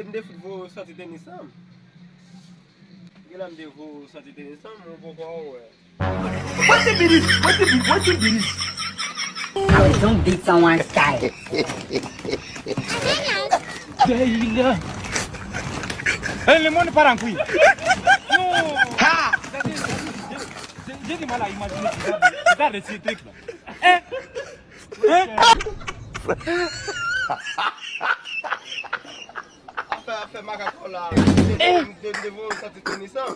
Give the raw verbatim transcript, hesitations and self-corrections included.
M te fout voye w soti tenis lan. Gen la m te voye w soti tenis lan, men ou poko wè. Wetin be this? Wetin be, wetin be this? Awe, don't beat someone's style. Hey, le monde part en couille. Non. Ha! J'ai du mal à imaginer ça. Regarde ce truc là. Hein? Hein? Afè, afè makak la. M te, m te voye w soti tenis lan.